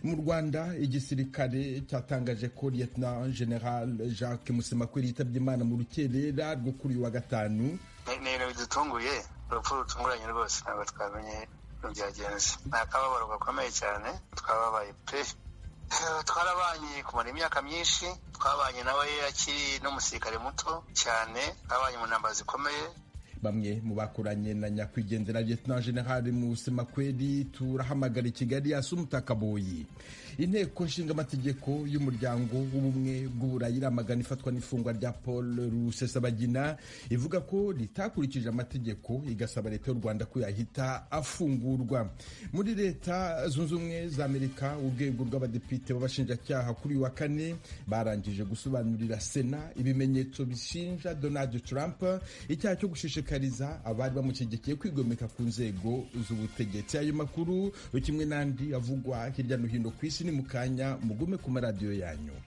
Mu Rwanda, igisirikare cyatangaje ko Lieutenant General Jacques Musemakweli yitabye Imana mu rukerera rwo kuri uyu wa gatanu. Ni ibintu bidutunguye, urupfu rutunguranye rwose, ntabwo twamenye byagenze. Ni akababaro gakomeye cyane, twababaye pe. Twarabanye kumara imyaka myinshi, twabanye nawe akiri n'umusirikare muto cyane, twabanye mu ntambara zikomeye. Bamwe mu bakoranye na nyakwigendera Lieutenant General Musemakweli turahamagara i Kigali Asumuta Kaboyi. Inteko nshingamategeko y'umuryango w'ubumwe bw'Uburayi iramagana ifatwa n'ifungwa rya Paul Rusesabagina, ivuga ko ritakurikije amategeko, igasaba leta y'u Rwanda ko yahita afungurwa. Muri Leta Zunze Ubumwe za Amerika, urwego rw'abadepite b'abashinjacyaha kuri uyu wa kane barangije gusobanurira Sena ibimenyetso bishinja Donald Trump icyaha cyo gushishikariza abari bamushyigikiye kwigomeka ku nzego z'ubutegetsi. Ayo makuru kimwe n'andi avugwa hirya no hino ku isi ni mu kanya, mugume ku maradiyo yanyu.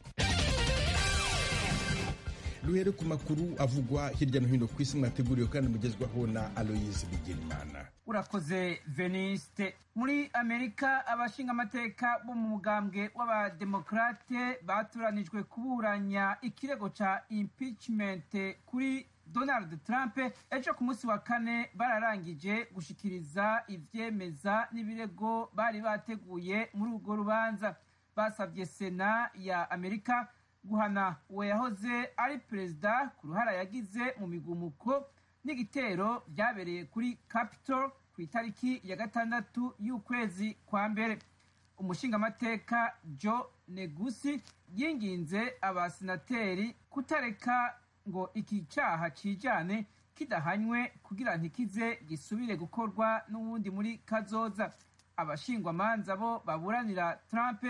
Duhere ku makuru avugwa hirya no hino ku isi mwateguriwe kandi mugezwaho na Aloyizi Bigirimana. Urakoze, Veniste. Muri Amerika, abashingamateka bo mu mugambwe w'abademokrate batoranijwe kuburanya ikirego ca impeachment kuri Donald Trump ejo ku munsi wa kane bararangije gushikiriza ivyemeza n'ibirego bari bateguye muri urwo rubanza. Basabye Sena ya Amerika guhana uwo yahoze ari perezida ku ruhara yagize mu migumuko n'igitero byabereye kuri Capitol ku itariki ya 6 y'ukwezi kwa mbere. Umushingamateka Joe Negusi yinginze abasenateri kutareka ngo iki cyaha cijane kidahanywe kugira ntikize gisubire gukorwa n'uwundi muri kazoza. Abashingwamanza bo baburanira Trump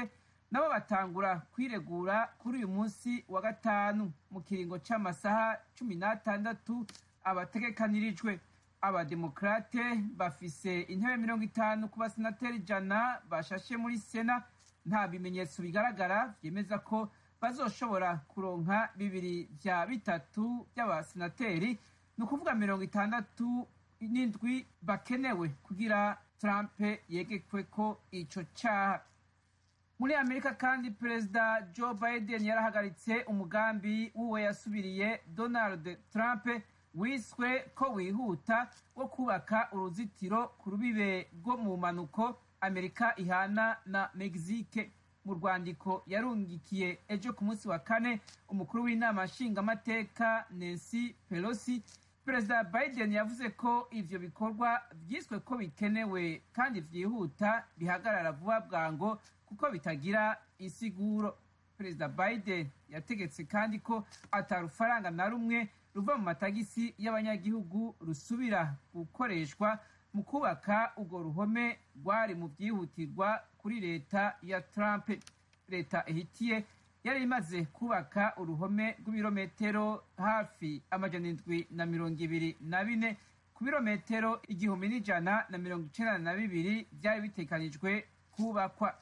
nabo batangura kwiregura kuri uyu munsi wa gatanu mu kiringo c'amasaha 16 abategekanirijwe. Abademokrate bafise intebe 50 ku basenateri 100 bashashe muri Sena. Nta bimenyetso bigaragara vyemeza ko bazoshobora kuronka 2 vya 3 by'abasenateri, ni ukuvuga 67 bakenewe kugira Trump yegekwe ko ico caha. Muri Amerika kandi, Perezida Joe Biden yarahagaritse umugambi w'uwo yasubiriye Donald Trump wiswe ko wihuta wo kubaka uruzitiro ku rubibe rwo mu manuko Amerika ihana na Mexique. Mu rwandiko yarungikiye ejo ku munsi wa kane umukuru w'inama nshingamateka Nancy Pelosi, Perezida Biden yavuze ko ivyo bikorwa vyiswe ko bikenewe kandi vyihuta bihagarara vuba bwango kuko bitagira insiguro. Perezida Biden yategetse kandi ko atarufaranga na rumwe ruva mu matagisi y'abanyagihugu rusubira gukoreshwa mu kubaka urwo ruhome rwari mu byihutirwa kuri leta ya Trump. Leta ihitiye yari imaze kubaka uruhome rw'ibirometero hafi 724 ku birometero 1192 byari bitekanijwe kubakwa.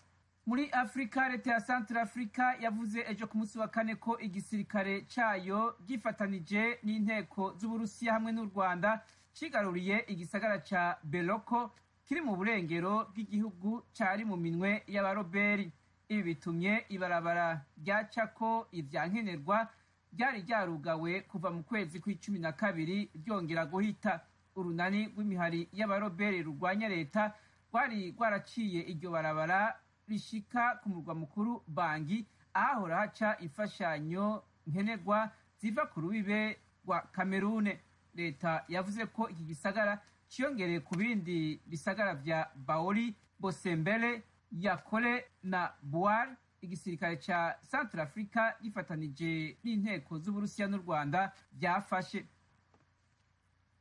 Muri Afurika, leta ya Central Africa yavuze ejo ku munsi wa kane ko igisirikare cayo gifatanije n'inteko z'Uburusiya hamwe n'u Rwanda cigaruriye igisagara ca Beloko kiri mu burengero bw'igihugu cari mu minwe y'abaroberi. Ibi bitumye ibarabara ryacako ivyankenerwa ryari ryarugawe kuva mu kwezi kw'icumi na kabiri ryongera guhita. Urunani rw'imihari y'abaroberi rurwanya leta rwari rwaraciye iryo barabara rishika ku murwa mukuru Bangi, ahahora haca imfashanyo nkenerwa ziva ku rubibe rwa Kamerune. Leta yavuze ko iki gisagara ciyongereye ku bindi bisagara vya Baoli, Bosembele, Yakole na Buar igisirikare ca Central Africa gifatanije n'inteko z'Uburusiya n'u Rwanda byafashe.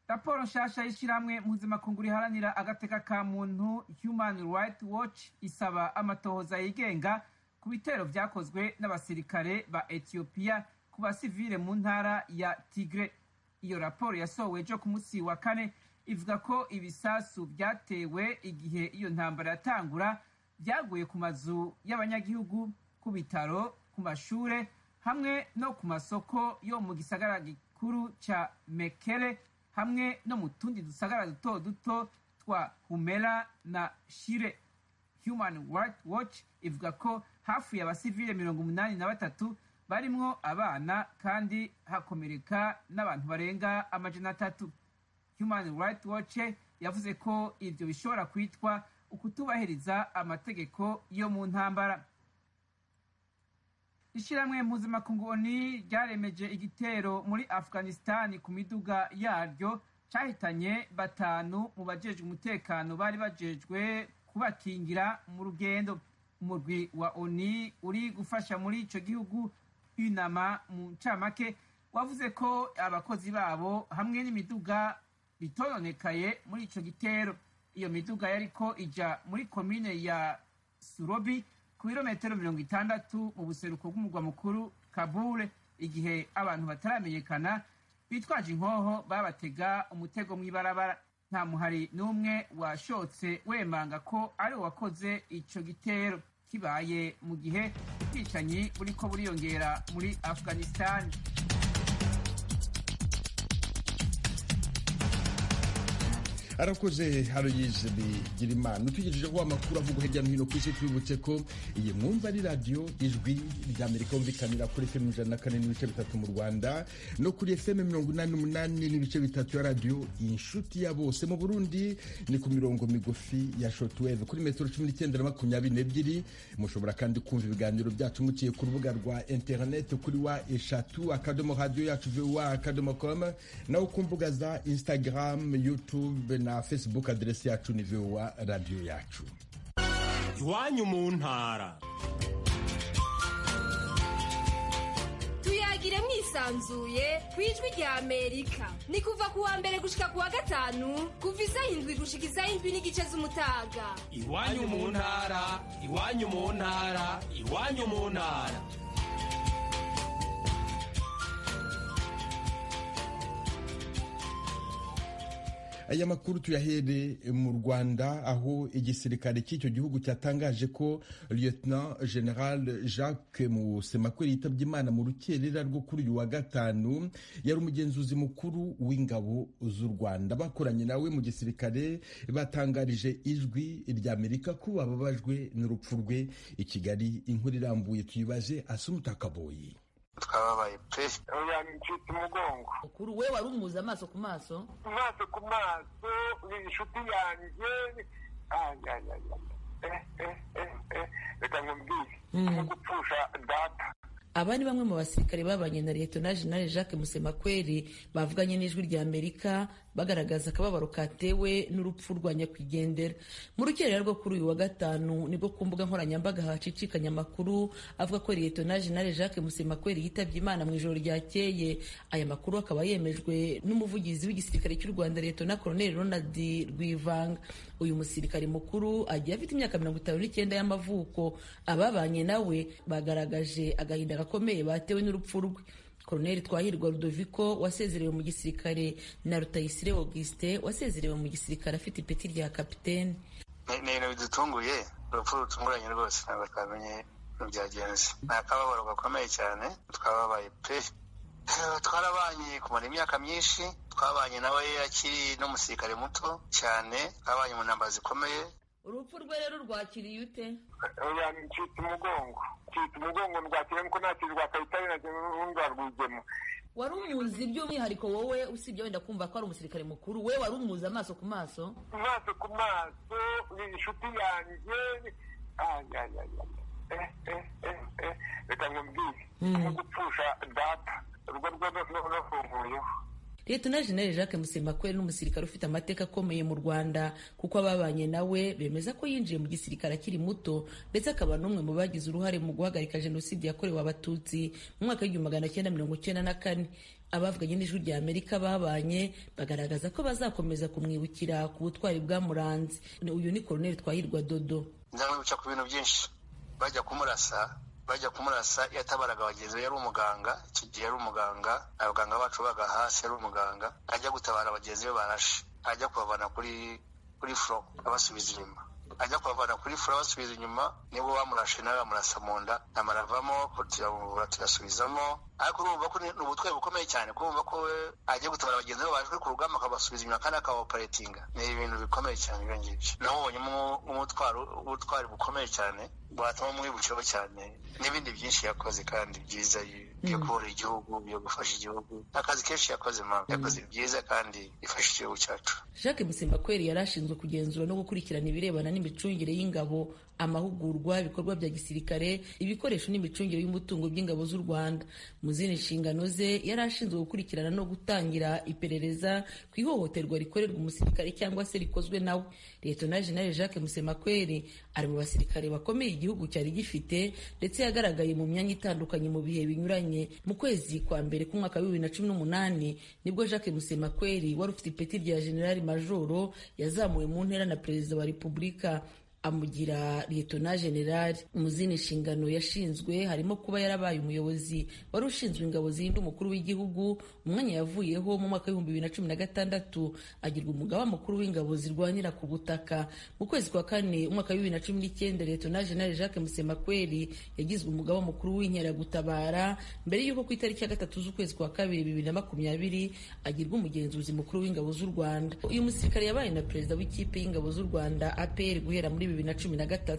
Raporo nshasha y'ishirahamwe mpuzamakungu riharanira agateka ka muntu Human Rights Watch isaba amatohoza yigenga ku bitero vyakozwe n'abasirikare ba Ethiopia ku basivile mu ntara ya Tigre. Iyo raporo yasohowe ejo ku munsi wa kane ivuga ko ibisasu vyatewe igihe iyo ntambara yatangura byaguye ku mazu y'abanyagihugu, ku bitaro, ku mashure hamwe no ku masoko yo mu gisagara gikuru ca Mekele hamwe no mu tundi dusagara duto duto twa Humera na Shire. Human Rights Watch ivuga ko hafi abasivile 83 barimwo abana kandi hakomereka n'abantu barenga 300. Human Rights Watch yavuze ko ivyo bishobora kwitwa ukutubahiriza amategeko yo mu ntambara. Ishyirahamwe mpuzamakungu ONU ryaremeje igitero muri Afghanistan ku miduga yaryo cahitanye 5 mu bajejwe umutekano bari bajejwe kubakingira mu rugendo. Umurwi wa ONU uri gufasha muri ico gihugu UNAMA mu ncamake wavuze ko abakozi babo hamwe n'imiduga bitononekaye muri ico gitero. Iyo miduga yariko ija muri komine ya Surobi ku birometero 60 mu buseruko bw'umurwa mukuru Kabul, igihe abantu bataramenyekana bitwaje inkoho babatega umutego mw'ibarabara. Nta muhari n'umwe washotse wemanga ko ari wakoze ico gitero, kibaye mu gihe ubwicanyi buriko buriyongera muri Afghanistan. Arakoze Aloyize Bigirimana utugejejeho amakuru avugwa hirya no hino ku isi. Twibutse ko iyi mwumva ari radiyo Ijwi ry'Amerika yumvikanira kuri FM 104.3 mu Rwanda no kuri FM 88.3 ya radiyo Inshuti ya Bose. Mu Burundi ni ku mirongo migufi ya shortwave kuri metero 19 na 22. Mushobora kandi kumva ibiganiro byacu muciye ku rubuga rwa internet kuri w3.radioyacu.voa.com naho ku mbuga za Instagram, YouTube na Facebook. Aderesi yacu ni VOA radio yacu. Iwanyu mu ntara tuyagire mwisanzuye ku Ijwi rya Amerika. Ni kuva ku wa mbere gushika ku wa gatanu, kuva isaha 7 gushika isaha 7:30 z'umutaga. Iwanyu mu ntara, iwanyu mu ntara, iwanyu mu ntara. Aya makuru tuyahere mu Rwanda, aho igisirikare cy'icyo gihugu cyatangaje ko Lieutenant General Jacques Musemakweli yitabye Imana mu rukerera rwo kuri uyu wa gatanu. Yari umugenzuzi mukuru w'ingabo z'u Rwanda. Bakoranye nawe mu gisirikare batangarije Ijwi ry'Amerika ko bababajwe n'urupfu rwe. I Kigali inkuru irambuye tuyibaze Asumuta Kaboyi. Twababaye pe. Ncitse umugongo. Ukuru we wari umuzi amaso ku maso? Amaso ku maso, ni inshuti yanjye. Reka nkubwire, nko gupfusha data. Aba ni bamwe mu basirikare babanye na Liyetona Jenerali Jacques Musemakweli bavuganye n'Ijwi rya Amerika bagaragaza akababaro katewe n'urupfu rwa nyakwigendera. Mu rukerera rwo kuri uyu wa gatanu nibwo ku mbuga nkoranyambaga hacicikanya amakuru avuga ko Liyetona Jenerali Jacques Musemakweli yitabye Imana mu ijoro ryakeye. Aya makuru akaba yemejwe n'umuvugizi w'igisirikare cy'u Rwanda Liyetona Colonel Ronald Rwivanga. Uyu musirikare mukuru agiye afite imyaka 59 y'amavuko. Ababanye nawe bagaragaje agahinda gakomeye batewe n'urupfu rwe. Colonel Twahirwa Rudoviko wasezerewe mu gisirikare na Rutayisire Auguste wasezerewe mu gisirikare afite ipeti rya kapitene. Ni ibintu bidutunguye, urupfu rutunguranye rwose, ntabwo twamenye byagenze. Ni akababaro gakomeye cyane, twababaye pe. Twarabanye kumara imyaka myinshi, twabanye nawe akiri n'umusirikare muto cyane, twabanye mu ntambara zikomeye. Urupfu rwe rero rwakiriye ute? Ncitse umugongo, ncitse umugongo ndwakiriye nkuko nta kintu rwakayitare ndarwigema. Wari umuzi by'umwihariko wowe, usibye wenda kumva ko ari umusirikare mukuru, we wari umuzi amaso ku maso? Amaso ku maso, ni inshuti yanjye. Reka nkubwire, nko gupfusha data, urwo rwo rufunguyeho. Liyetona Jenerali Jacques Musemakweli n'umusirikare ufite amateka akomeye mu Rwanda, kuko ababanye nawe bemeza ko yinjiye mu gisirikare akiri muto, ndetse akaba n'umwe mu bagize uruhare mu guhagarika jenoside yakorewe Abatutsi mu mwaka w'1994. Abavuganye n'Ijwi rya Amerika babanye bagaragaza ko bazakomeza kumwibukira ku butwari bwamuranze. Uyu ni Colonel Twahirwa Dodo. Nzamwibuka ku bintu byinshi. Bajya kumurasa yatabaraga bagenzi be, yari umuganga icyo gihe, yari umuganga, abaganga bacu baga hasi, yari umuganga ajya gutabara bagenzi be barashe, ajya kubavana kuri furo abasubiza inyuma, ajya kubavana kuri furo abasubiza inyuma, nibwo bamurashe nawe bamurasa mu nda, amaravamo, turamuvura, tuyasubizamo, Ariko urumva ko ni ubutwari bukomeye cyane, kurumva ko agiye gutabara bagenzi be baje ku rugamba akabasubiza inyuma kandi akabaoperatinga. Ni ibintu bikomeye cyane ibyo ngibyo. Namubonyemo ubutwari bukomeye cyane bwatuma mwibukiraho cyane, n'ibindi byinshi yakoze kandi byiza byo kubohora igihugu, byo gufasha igihugu. Akazi kenshi yakoze, mama yakoze byiza kandi bifasha igihugu cyacu. Jacques Musemakweli yari ashinzwe kugenzura no gukurikirana ibirebana n'imicungire y'ingabo, amahugurwa, ibikorwa bya gisirikare, ibikoresho n'imicungire y'umutungo by'ingabo z'u Rwanda. Mu zindi nshingano ze yari ashinzwe gukurikirana no gutangira iperereza ku ihohoterwa rikorerwa umusirikare cyangwa se rikozwe nawe. Liyetona Jenerali Jacques Musemakweli ari mu basirikare bakomeye igihugu cyari gifite, ndetse yagaragaye mu myanya itandukanye mu bihe binyuranye. Mu kwezi kwa mbere k'umwaka wa 2018 nibwo Jacques Musemakweli wari ufite ipeti rya Generali Majoro yazamuwe mu ntera na Perezida wa Repubulika amugira Liyetona Generali. Mu zindi nshingano yashinzwe harimo kuba yarabaye umuyobozi wari ushinzwe ingabo zirinda umukuru w'igihugu, umwanya yavuyeho mu mwaka w'2016 agirwa umugaba mukuru w'ingabo zirwanira ku butaka. Mu kwezi kwa kane umwaka wa 2019 Liyetona Generali Jacques Musemakweli yagizwe umugaba mukuru w'inkeragutabara, mbere y'uko ku itariki ya 3 z'ukwezi kwa kabiri 2020 agirwa umugenzuzi mukuru w'ingabo z'u Rwanda. Uyu musirikare yabaye na perezida w'ikipe y'ingabo z'u Rwanda APR guhera muri 2013.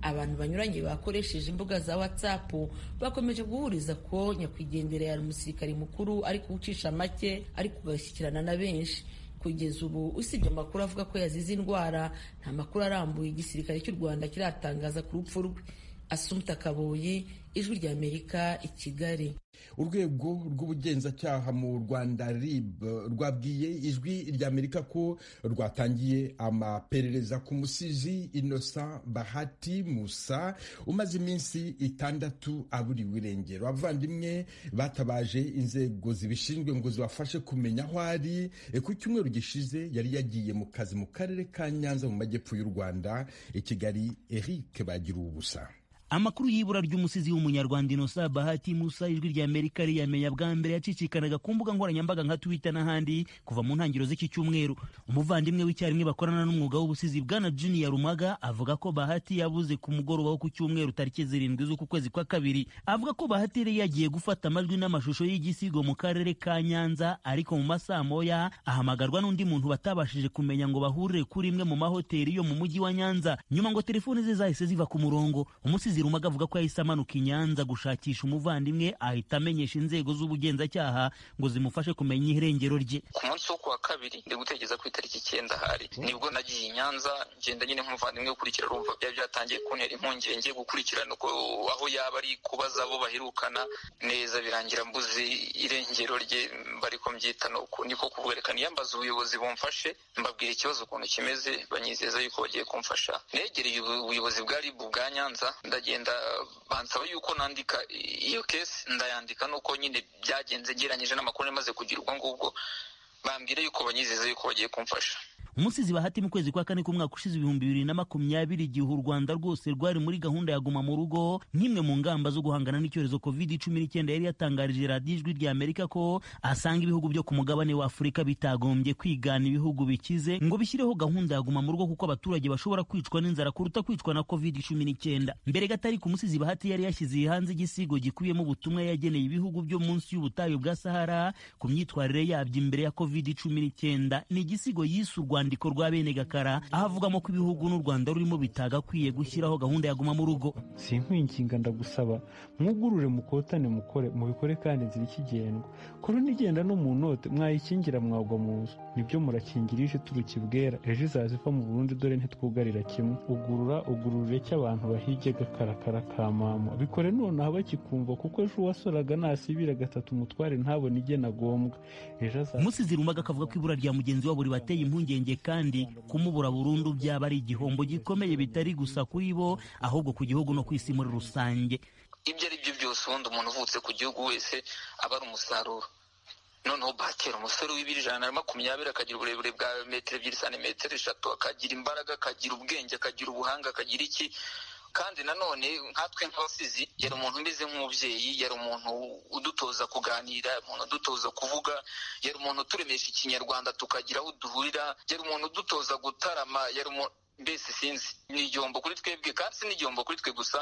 Abantu banyuranye bakoresheje imbuga za WhatsApp bakomeje guhuriza ko nyakwigendera yari umusirikare mukuru ariko ucisha make, ariko ugashyikirana na benshi. Kugeza ubu usibye amakuru avuga ko yazize indwara, nta makuru arambuye igisirikare cy'u Rwanda kiratangaza ku rupfu rwe. Asumta Kaboyi, Ijwi ry'Amerika, i Kigali. Urwego rw'ubugenzacyaha mu Rwanda RIB rwabwiye Ijwi ry'Amerika ko rwatangiye amaperereza ku musizi Innocent Bahati Musa umaze iminsi 6 aburiwe irengero. Abavandimwe batabaje inzego zibishinzwe ngo zibafashe kumenya aho ari. Ku cyumweru gishize yari yagiye mu kazi mu karere ka Nyanza mu majyepfo y'u Rwanda. I Kigali, Eric Bagiruwubusa. Amakuru y'ibura ry'umusizi w'umunyarwanda Innocent Bahati Musa Ijwi rya Amerika riyamenya bwa mbere yacicikanaga ku mbuga nkoranyambaga nka Twitter n'ahandi kuva mu ntangiriro z'iki cyumweru. Umuvandimwe w'icyarimwe bakorana n'umwuga w'ubusizi Bwana Junior Rumaga avuga ko Bahati yabuze ku mugoroba wo ku cyumweru tariki 7 z'uku kwezi kwa kabiri. Avuga ko Bahati yari yagiye gufata amajwi n'amashusho y'igisigo mu karere ka Nyanza, ariko mu masaha moya ahamagarwa n'undi muntu batabashije kumenya ngo bahurire kuri imwe mu mahoteli yo mu mujyi wa Nyanza. Nyuma ngo telefoni ze zahise ziva ku murongo. Umusizi Rumaga avuga ko yahise amanuka i Nyanza gushakisha umuvandimwe, ahita amenyesha inzego z'ubugenzacyaha ngo zimufashe kumenya irengero rye. Ku munsi wo kuwa kabiri ndi gutekereza ku itariki 9 hari nibwo nagiye i Nyanza, ngenda nyine nk'umuvandimwe ukurikira, urumva byari byatangiye kuntera impungenge gukurikirana uko aho yaba ari, kubaza abo baherukana neza, birangira mbuze irengero rye, bariko mbyita nuko niko kuvuga niyambaza ubuyobozi bumfashe, mbabwira ikibazo ukuntu kimeze, banyizeza yuko bagiye kumfasha. Negereye ubuyobozi bwa RIB bwa Nyanza, ndagenda bansaba yuko nandika iyo case, ndayandika nuko nyine byagenze ngeranyije n'amakuru namaze kugira ubwo ngubwo, bambwira yuko banyizeza yuko bagiye kumfasha. Umusizi Bahati mu kwezi kwa kane k'umwaka ushize 2020, igihe u Rwanda rwose rwari muri gahunda ya guma mu rugo nk'imwe mu ngamba zo guhangana n'icyorezo COVID-19, yari yatangarije radiyo Ijwi rya Amerika ko asanga ibihugu byo ku mugabane wa Afurika bitagombye kwigana ibihugu bikize ngo bishyireho gahunda ya guma mu rugo, kuko abaturage bashobora kwicwa n'inzara kuruta kwicwa na COVID-19. Mbere gato ariko umusizi Bahati yari yashyize hanze igisigo gikubiyemo ubutumwa yageneye ibihugu byo munsi y'ubutayu bwa Sahara ku myitwarire yabyo imbere ya COVID-19. Ni igisigo yise urwandiko rwa bene Gakara, aho avugamo ko ibihugu n'u Rwanda rurimo bitagakwiye gushyiraho gahunda ya guma mu rugo. Sinkwinginga ndagusaba mwugurure mukotane mukore mubikore kandi inzira ikigendwa, korona igenda no mu note mwayikingira mwagwa mu nzu, nibyo murakingira ije turuka ibwera, ejo izaza iva mu Burundi dore ntitwugarira kimwe. Ugurura ugurure cy'abantu bahige Gakarakara ka mama, bikore nonaha bakikumva kuko ejo uwasoraga nasibira gatatu umutware ntabone igena agombwa. Ejo azaza. Umusizi Rumaga akavuga ko ibura rya mugenzi wabo ribateye impungenge kandi kumubura burundu byaba ari igihombo gikomeye bitari gusa kuri bo ahubwo ku gihugu no ku isi muri rusange. Ibyo ari byo byose ubundi umuntu uvutse ku gihugu wese aba ari umusaruro. Noneho bakera umusore w'ibiro 120 akagira uburebure bwa metero 2 santimetero 3, akagira imbaraga, akagira ubwenge, akagira ubuhanga, akagira iki. Kandi nanone nkatwe nk'abasizi yari umuntu umeze nk'umubyeyi, yari umuntu udutoza kuganira, umuntu udutoza kuvuga, yari umuntu uturemesha ikinyarwanda tukagira aho duhurira, yari umuntu udutoza gutarama, yari umuntu mbese sinzi, ni igihombo kuri twebwe, kandi si n'igihombo kuri twe gusa,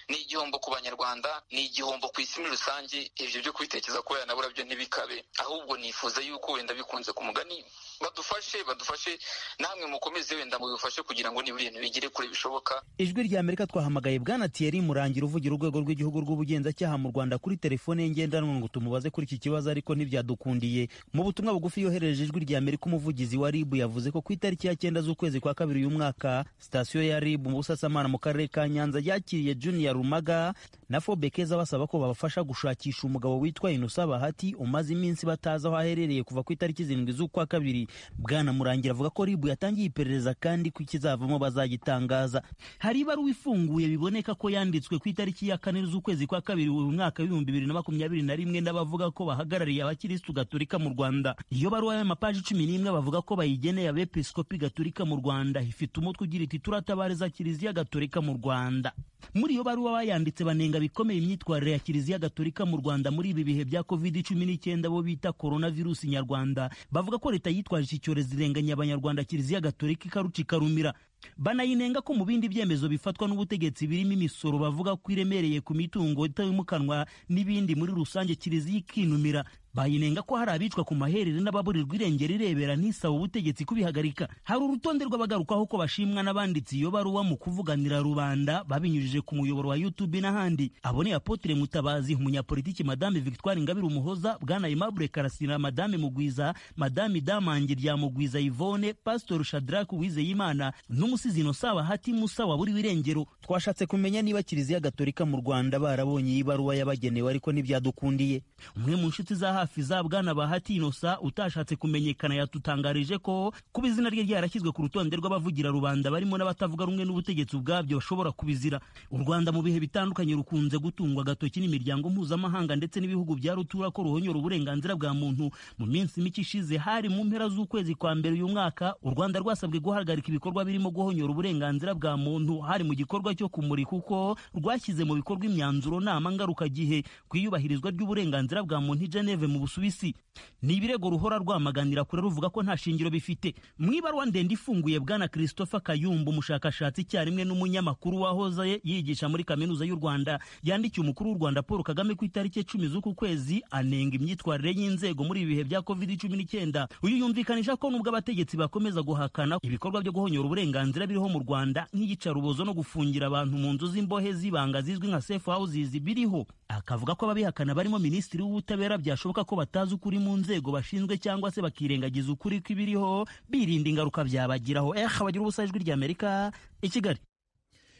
Ni igihombo ku Banyarwanda, ni igihombo ku isi muri rusange. Ibyo byo kubitekereza ko yanabura byo ntibikabe, ahubwo nifuza yuko wenda bikunze ku mugani badufashe namwe mukomeze wenda mubifashe kugira ngo nibura ibintu bigere kure bishoboka. Ijwi rya Amerika twahamagaye Bwana Thierry Murangira uvugira urwego rw'igihugu rw'ubugenzacyaha mu Rwanda kuri telefone ye ngendanwa ngo tumubaze kuri iki kibazo, ariko ntibyadukundiye. Mu butumwa bugufi yoherereje Ijwi rya Amerika, umuvugizi wa RIB yavuze ko ku itariki ya 9 z'ukwezi kwa kabiri uyu mwaka sitasiyo ya RIB mu Busasamana mu karere ka Nyanza yakiriye Junior Rumaga na Fobekeza basaba ko babafasha gushakisha umugabo witwa Innocent Bahati umaze iminsi batazi aho aherereye kuva ku itariki 7 z'ukwa kabiri. Bwana Murangira avuga ko RIB yatangiye iperereza kandi ko ikizavamo bazagitangaza. Hari ibaruwa ifunguye biboneka ko yanditswe ku itariki ya 4 z'ukwezi kwa kabiri uyu mwaka 2021 n'abavuga ko bahagarariye abakirisitu gatolika mu Rwanda. Iyo baruwa y'amapaji 11 bavuga ko bayigeneye abepiskopi gatolika mu Rwanda ifite umutwe ugira iti turatabariza Kiliziya Gatolika mu Rwanda. Muri iyo baruwa bayanditse banenga bikomeye imyitwarire ya Kiliziya Gatolika mu Rwanda muri ibi bihe bya COVID-19 bo bita coronavirus nyarwanda. Bavuga ko leta yitwaje iki cyorezo irenganya Abanyarwanda, Kiliziya Gatolika ikaruca ikarumira. Banayinenga ko mu bindi byemezo bifatwa n'ubutegetsi birimo imisoro bavuga ko iremereye ku mitungo itimukanwa n'ibindi muri rusange, Kiliziya ikinumira. Bayinenga ko hari abicwa ku maherere n'ababurirwa irengero irebera ntisaba ubutegetsi kubihagarika. Hari urutonde rw'abagarukaho ko bashimwa n'abanditsi iyo baruwa mu kuvuganira rubanda babinyujije ku muyoboro wa YouTube n'ahandi. Abo ni Apotre Mutabazi, umunyapolitiki Madame Victoire Ingabire Umuhoza, Bwana Aimable Karasira, Madame Mugwiza, Madame Damange rya Mugwiza Yvonne, Pastor Shadrach Uwizeyimana n'umusizi Innocent Bahati Musa waburiwe irengero. Twashatse kumenya niba Kiliziya Gatolika mu Rwanda barabonye iyi baruwa yabagenewe, ariko ntibyadukundiye. Umwe mu nshuti za hafi za Bwana Bahati Innocent utashatse kumenyekana yatutangarije ko kuba izina rye ryarashyizwe ku rutonde rw'abavugira rubanda barimo n'abatavuga rumwe n'ubutegetsi ubwabyo bashobora kubizira. U Rwanda mu bihe bitandukanye rukunze gutungwa agatoki n'imiryango mpuzamahanga ndetse n'ibihugu bya rutura ko ruhonyora uburenganzira bwa muntu. Mu minsi mike ishize, hari mu mpera z'ukwezi kwa mbere uyu mwaka, u Rwanda rwasabwe guhagarika ibikorwa birimo guhonyora uburenganzira bwa muntu, hari mu gikorwa cyo kumurika uko rwashyize mu bikorwa imyanzuro nama ngarukagihe ku iyubahirizwa ry'uburenganzira bwa muntu i Geneve mu Busuwisi. Ni ibirego ruhora rwamaganira kure ruvuga ko nta shingiro bifite. Mu ibaruwa ndende ifunguye, Bwana Christopher Kayumba, umushakashatsi icyarimwe n'umunyamakuru wahoze yigisha muri Kaminuza y'u Rwanda, yandikiye umukuru w'u Rwanda Paul Kagame ku itariki 10 z'uku kwezi anenga imyitwarire y'inzego muri ibi bihe bya COVID-19. Uyu yumvikanisha ko nubwo abategetsi bakomeza guhakana ibikorwa byo guhonyora uburenganzira biriho mu Rwanda nk'iyicarubozo no gufungira abantu mu nzu z'imbohe z'ibanga zizwi nka safe houses biriho, akavuga ko ababihakana barimo Minisitiri w'Ubutabera byashoboka ko batazi ukuri mu nzego bashinzwe cyangwa se bakirengagiza ukuri kw'ibiriho birinda ingaruka byabagiraho. Bagira ubusa. Ijwi rya Amerika i Kigali.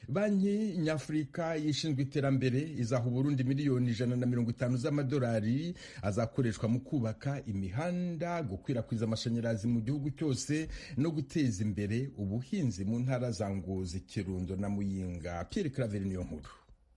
Banki Nyafurika ishinzwe iterambere izaha Burundi miliyoni 150 z'amadolari azakoreshwa mu kubaka imihanda, gukwirakwiza amashanyarazi mu gihugu cyose no guteza imbere ubuhinzi mu ntara za Ngozi, Kirundo na Muyinga. Pierre Claver niyo nkuru.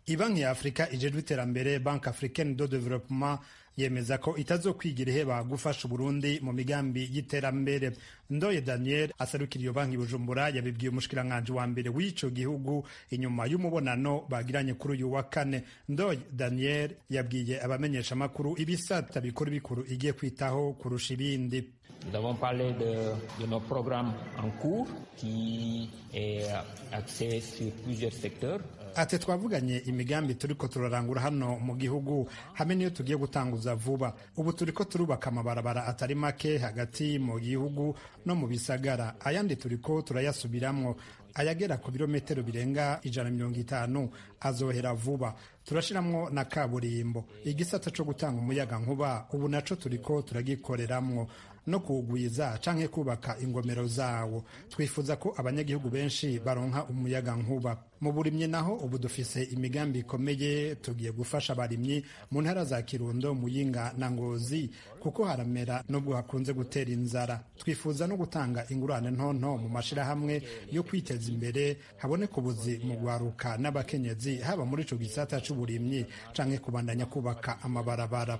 Ibanki ya Afurika ijejwe iterambere, Banque Africaine de Développement, yemeza ko itazokwigira iheba gufasha Burundi mu migambi y'iterambere. Ndoye Daniel aserukira iyo banki Bujumbura yabibwiye umushikiranganji wa mbere w'ico gihugu inyuma y'umubonano bagiranye kuri uyu wa kane. Ndoye Daniel yabwiye abamenyesha makuru ibisata bikuru bikuru igiye kwitaho kurusha ibindi. Nous avons parlé de nos programmes en cours qui est axé sur plusieurs secteurs. Ati twavuganye imigambi turiko turarangura hano mu gihugu hamwe niyo tugiye gutanguza vuba. Ubu turiko turubaka amabarabara atari make hagati mu gihugu no mu bisagara, ayandi turiko turayasubiramwo ayagera ku birometero birenga 150 azohera vuba. Turashiramwo na kaburimbo. Igisata co gutanga umuyaga nkuba ubu naco turiko turagikoreramwo no kuwugwiza canke kubaka ingomero zawo. Twifuza ko abanyagihugu benshi baronka umuyaga nkuba. Mu burimyi naho ubu dufise imigambi ikomeye, tugiye gufasha abarimyi mu ntara za Kirundo, Muyinga na Ngozi kuko haramera nubwo hakunze gutera inzara. Twifuza no gutanga ingurane ntonto mu mashirahamwe yo kwiteza imbere, haboneka ubuzi mu gwaruka n'abakenyezi, haba muri ico gisata c'uburimyi canke kubandanya kubaka amabarabara.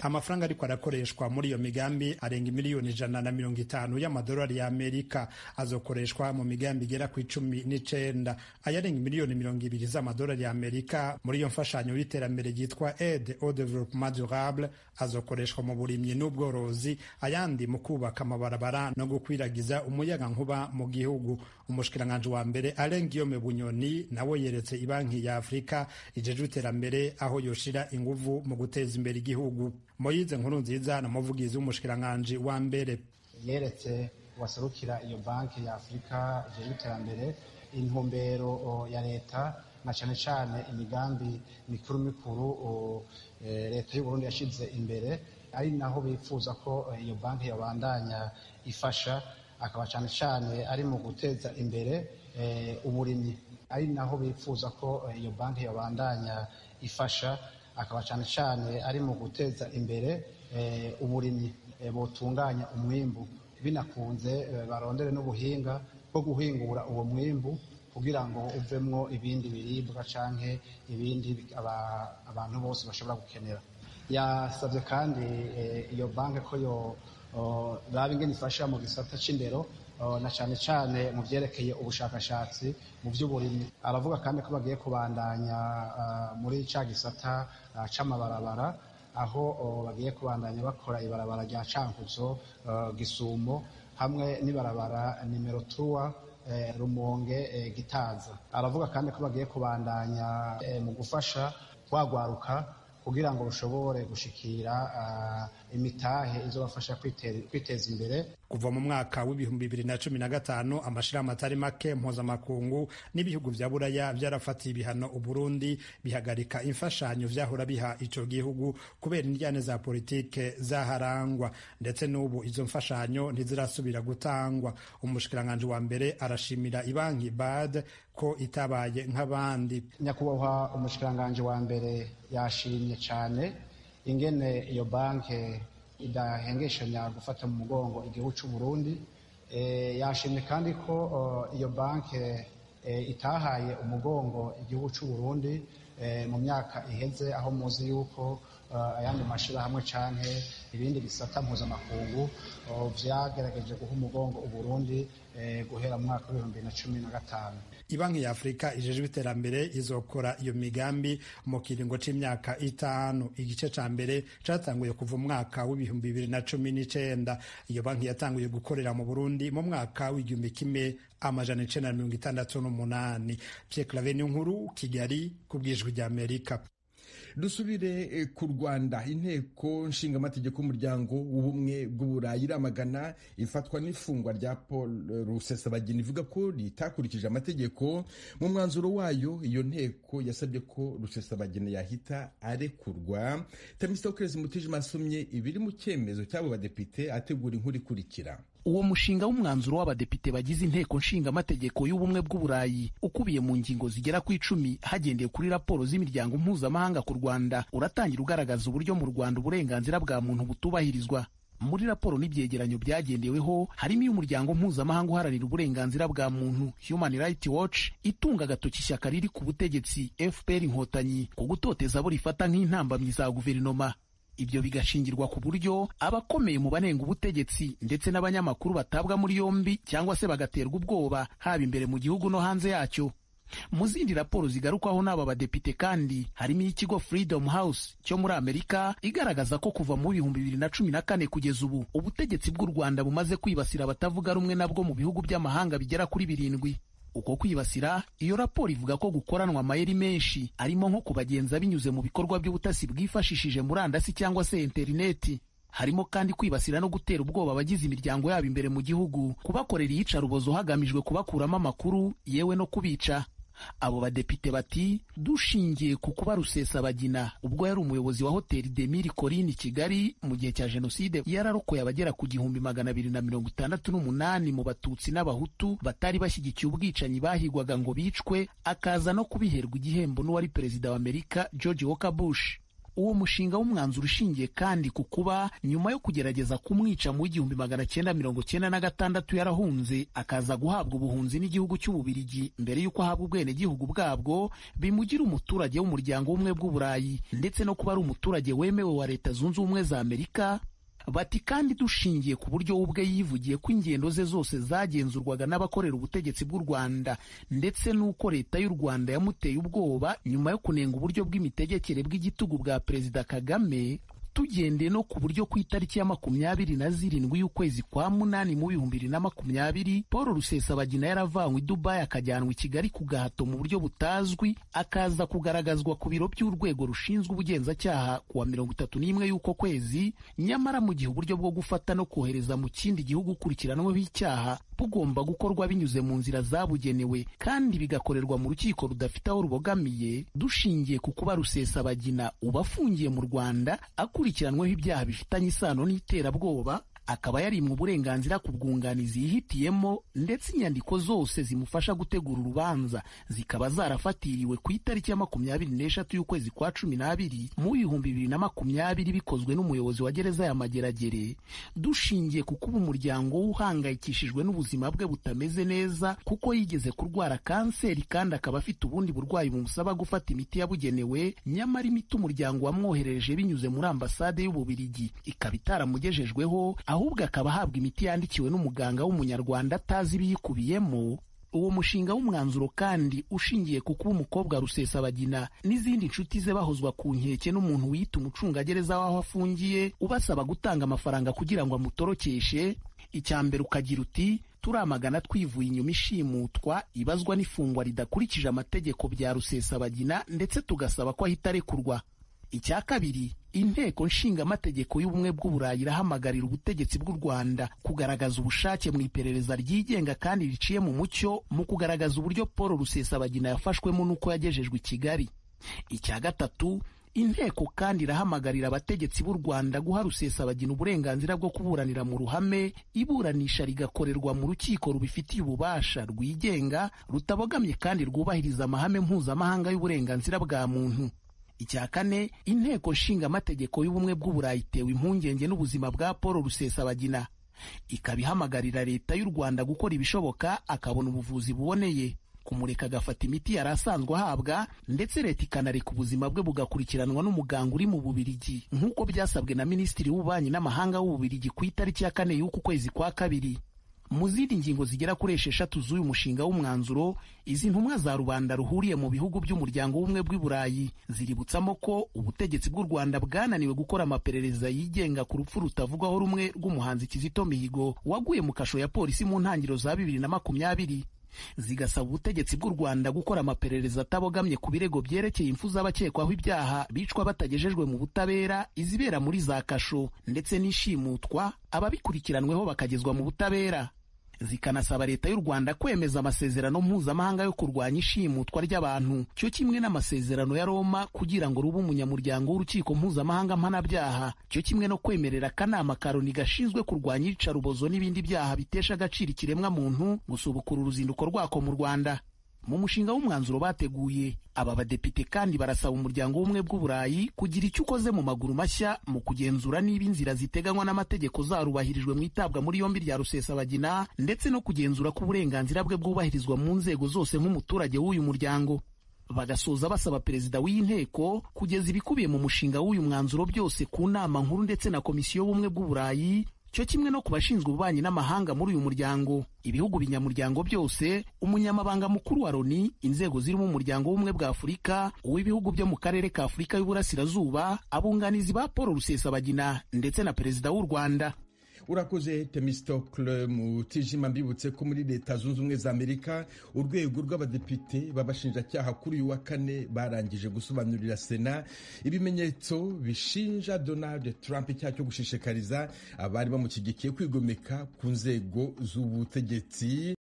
Amafaranga ariko arakoreshwa muri iyo migambi arenga miliyoni 150 y'amadolari ya Amerika, azokoreshwa mu migambi igera ku 19, ayarenga miliyoni 20 z'amadolari ya Amerika muri iyo mfashanyo y'iterambere ryitwa Aide au Développement Durable azokoreshwa mu burimyi n'ubworozi, ayandi mu kubaka amabarabara no gukwiragiza umuyagankuba mu gihugu. Umushikiranganji wa mbere Alain Guillaume Bunyoni nawe yeretse Ibanki ya Afurika ijejwe iterambere aho yoshira inguvu mu guteza imbere igihugu. Moyize Nkurunziza na muvugizi w'umushikiranganji wa mbere yeretse waserukira iyo banki ya Afurika ijejwe iterambere intumbero ya leta na cane cane imigambi mikuru mikuru leta y'u Burundi yashize imbere, ari naho bifuza ko iyo banki yobandanya ifasha, akaba cane cane ari mu guteza imbere uburimyi, ari naho bifuza ko iyo banki yobandanya ifasha, akaba cane cane ari mu guteza imbere uburimyi, botunganya umwimbu binakunze barondere n'ubuhinga bwo guhingura uwo mwimbu kugira ngo uvemwo ibindi biribwa canke ibindi abantu bose bashobora gukenera. Yasavye kandi iyo banki ko yo raba ingene ifasha mu gisata c'indero na cane cane mu vyerekeye ubushakashatsi mu vy'uburimyi. Aravuga kandi ko bagiye kubandanya muri ca gisata c'amabarabara, aho bagiye kubandanya bakora ibarabara rya Cankuzo Gisumo hamwe n'ibarabara nimero 3 Rumonge Gitaza. Aravuga kandi ko bagiye kubandanya mu gufasha kwagwaruka kugira ngo rushobore gushikira imitahe izobafasha kwiteza imbere. Kuva mu mwaka w'2015 amashirahamwe atari make mpuzamakungu n'ibihugu vya Buraya vyarafatiye ibihano Uburundi, bihagarika imfashanyo vyahora biha ico gihugu kubera indyane za politike zaharangwa, ndetse n'ubu izo mfashanyo ntizirasubira gutangwa. Umushikiranganji wa mbere arashimira ibanki BAD ko itabaye nk'abandi. Nyakubahwa umushikiranganji wa mbere yashimye cane ingene iyo banke idahengeshanya gufata mu mugongo igihugu c'u Burundi. Yashimye kandi ko iyo banke itahaye umugongo igihugu c'u Burundi mu myaka iheze, aho muzi yuko ayandi mashirahamwe canke ibindi bisata mpuzamakungu vyagerageje guha umugongo Uburundi guhera mu mwaka w'ibihumbi na 2015. Ibanki ya Afurika ijejwe iterambere izokora iyo migambi mu kiringo c'imyaka 5. Igice ca mbere catanguye kuva umwaka w'2019. Iyo banki yatanguye gukorera mu Burundi mu mwaka w'1968. Pierre Claver Niyonkuru, Kigali, ku bw'Ijwi ry'Amerika. Dusubire ku Rwanda. Inteko nshingamategeko y'umuryango w'ubumwe bw'Uburayi iramagana ifatwa n'ifungwa rya Paul Rusesabagina, ivuga ko ritakurikije amategeko. Mu mwanzuro wayo, iyo nteko yasabye ko Rusesabagina yahita arekurwa. Themistocles Mutijima asomye ibiri mu cyemezo cy'abo badepite, ategura inkuru ikurikira. Uwo mushinga w'umwanzuro w'abadepite bagize inteko nshingamategeko y'ubumwe bw'Uburayi ukubiye mu ngingo zigera ku 10 hagendewe kuri raporo z'imiryango mpuzamahanga ku Rwanda, uratangira ugaragaza uburyo mu Rwanda uburenganzira bwa muntu butubahirizwa. Muri raporo n'ibyegeranyo byagendeweho harimo iy'umuryango mpuzamahanga uharanira uburenganzira bwa muntu Human Rights Watch, itunga agatoki ishyaka riri ku butegetsi FPR Inkotanyi ku gutoteza abo rifata nk'intambamyi za guverinoma. Ibyo bigashingirwa ku buryo abakomeye mu banenga ubutegetsi ndetse n'abanyamakuru batabwa muri yombi cyangwa se bagaterwa ubwoba, haba imbere mu gihugu no hanze yacyo. Mu zindi raporo zigarukwaho n'aba badepite kandi harimo iy'ikigo Freedom House cyo muri Amerika, igaragaza ko kuva mu 2014 kugeza ubu ubutegetsi bw'u Rwanda bumaze kwibasira abatavuga rumwe nabwo mu bihugu by'amahanga bigera kuri 7. Uko kwibasira, iyo raporo ivuga ko gukoranwa amayeri menshi, arimo nko kubagenza binyuze mu bikorwa by'ubutasi bwifashishije murandasi cyangwa se interineti. Harimo kandi kwibasira no gutera ubwoba abagize imiryango yabo imbere mu gihugu, kubakorera iyicarubozo hagamijwe kubakuramo amakuru, yewe no kubica. Abo badepite bati dushingiye ku kuba Rusesabagina ubwo yari umuyobozi wa hoteli Demiri Colline Kigali mu gihe cya jenoside yararokoye abagera ku 1268 mu Batutsi n'Abahutu batari bashyigikiye ubwicanyi bahigwaga ngo bicwe, akaza no kubiherwa igihembo n'uwari perezida wa Amerika George Walker Bush. Uwo mushinga w'umwanzuro ushingiye kandi ku kuba nyuma yo kugerageza kumwica mu 1996 yarahunze, akaza guhabwa ubuhunzi n'igihugu cy'Ububirigi mbere y'uko ahabwa ubwenegihugu bwabwo, bimugira umuturage w'umuryango w'ubumwe bw'Uburayi, ndetse no kuba ari umuturage wemewe wa Leta Zunze Ubumwe za Amerika. Bati kandi dushingiye ku buryo ubwe yivugiye ko ingendo ze zose zagenzurwaga n'abakorera ubutegetsi bw'u Rwanda, ndetse n'uko leta y'u Rwanda yamuteye ubwoba nyuma yo kunenga uburyo bw'imitegekere bw'igitugu bwa Perezida Kagame, tugendeye no ku buryo ku itariki ya 27 y'ukwezi kwa 8 mu 2020 Paul Rusesabagina yaravanywe i Dubai akajyanwa i Kigali ku gahato mu buryo butazwi, akaza kugaragazwa ku biro by'urwego rushinzwe ubugenzacyaha kuwa 31 y'uko kwezi, nyamara mu gihe uburyo bwo gufata no kohereza mu kindi gihugu ukurikiranweho icyaha bugomba gukorwa binyuze mu nzira zabugenewe kandi bigakorerwa mu rukiko rudafite aho rubogamiye, dushingiye ku kuba Rusesabagina uba afungiye mu Rwanda akurikiranweho ibyaha bifitanye isano n'iterabwoba, akaba yarimwe uburenganzira ku bwunganizi yihitiyemo, ndetse inyandiko zose zimufasha gutegura urubanza zikaba zarafatiriwe ku itariki ya 23 y'ukwezi kwa 12 mu 2020 bikozwe n'umuyobozi wa gereza ya Mageragere, dushingiye ku kuba umuryango uhangayikishijwe n'ubuzima bwe butameze neza kuko yigeze kurwara kanseri kandi akaba afite ubundi burwayi bumusaba gufata imiti yabugenewe, nyamara imiti umuryango wamwoherereje binyuze muri ambasade y'Ububirigi ikaba itaramugejejweho, ahubwo akaba ahabwa imiti yandikiwe n'umuganga w'umunyarwanda atazi ibiyikubiyemo. Uwo mushinga w'umwanzuro kandi ushingiye ku kuba umukobwa Rusesabagina n'izindi nshuti ze bahozwa ku nkeke n'umuntu wiyita umucungagereza w'aho afungiye ubasaba gutanga amafaranga kugira ngo amutorokeshe. Icya mbere ukagira uti turamagana twivuye inyuma ishimutwa ibazwa n'ifungwa ridakurikije amategeko bya Rusesabagina, ndetse tugasaba ko ahita arekurwa. Icya kabiri, inteko nshingamategeko y'ubumwe bw'Uburayi irahamagarira ubutegetsi bw'u Rwanda kugaragaza ubushake mu iperereza ryigenga kandi riciye mu mucyo mu kugaragaza uburyo Paul Rusesabagina yafashwemo n'uko yagejejwe i Kigali. Icya gatatu, inteko kandi irahamagarira abategetsi b'u Rwanda guha Rusesabagina uburenganzira bwo kuburanira mu ruhame, iburanisha rigakorerwa mu rukiko rubifitiye ububasha rwigenga, rutabogamye kandi rwubahiriza amahame mpuzamahanga y'uburenganzira bwa muntu. Icya kane, inteko nshingamategeko y'ubumwe bw'Uburayi itewe impungenge n'ubuzima bwa Paul Rusesabagina, ikaba ihamagarira leta y'u Rwanda gukora ibishoboka akabona ubuvuzi buboneye, kumureka agafata imiti yari asanzwe ahabwa, ndetse leta ikanareka ubuzima bwe bugakurikiranwa n'umuganga uri mu Bubirigi nk'uko byasabwe na Minisitiri w'Ububanyi n'Amahanga w'Ububirigi ku itariki ya 4 y'uku kwezi kwa 2. Mu zindi ngingo zigera kuri 6 z'uyu mushinga w'umwanzuro, izi ntumwa za rubanda ruhuriye mu bihugu by'umuryango w'ubumwe bw'i Burayi ziributsamo ko ubutegetsi bw'u Rwanda bwananiwe gukora amaperereza yigenga ku rupfu rutavugwaho rumwe rw'umuhanzi Kizito Mihigo waguye mu kasho ya polisi mu ntangiriro za 2020, zigasaba ubutegetsi bw'u Rwanda gukora amaperereza atabogamye ku birego byerekeye impfu z'abakekwaho ibyaha bicwa batagejejwe mu butabera, izibera muri za kasho ndetse n'ishimutwa, ababikurikiranweho bakagezwa mu butabera. Zikanasaba leta y'u Rwanda kwemeza amasezerano mpuzamahanga yo kurwanya ishimutwa ry'abantu cyo kimwe n'amasezerano ya Roma kugira ngo rube umunyamuryango w'urukiko mpuzamahanga mpanabyaha, cyo kimwe no kwemerera akanama ka Loni gashinzwe kurwanya iyicarubozo n'ibindi byaha bitesha agaciro ikiremwa muntu gusubukura uruzinduko rwako mu Rwanda. Mu mushinga w'umwanzuro bateguye, aba badepite kandi barasaba umuryango w'ubumwe bw'Uburayi kugira icyo ukoze mu maguru mashya mu kugenzura niba inzira ziteganywa n'amategeko zarubahirijwe mu itabwa muri yombi rya Rusesabagina, ndetse no kugenzura ko uburenganzira bwe bwubahirizwa mu nzego zose nk'umuturage w'uyu muryango. Bagasoza basaba perezida w'iyi nteko kugeza ibikubiye mu mushinga w'uyu mwanzuro byose ku nama nkuru ndetse na komisiyo y'ubumwe bw'Uburayi, cyo kimwe no ku bashinzwe ububanyi n'amahanga muri uyu muryango, ibihugu binyamuryango byose, umunyamabanga mukuru wa Loni, inzego zirimo umuryango w'ubumwe bwa Afurika, uw'ibihugu byo mu karere ka Afurika y'Uburasirazuba, abunganizi ba Paul Rusesabagina ndetse na perezida w'u Rwanda. Urakoze Temistocle Mutijima. Mbibutse ko muri Leta Zunze Ubumwe za Amerika urwego rw'abadepite b'abashinjacyaha kuri uyu wa kane barangije gusobanurira Sena ibimenyetso bishinja Donald Trump icyaha cyo gushishikariza abari bamushyigikiye kwigomeka ku nzego z'ubutegetsi.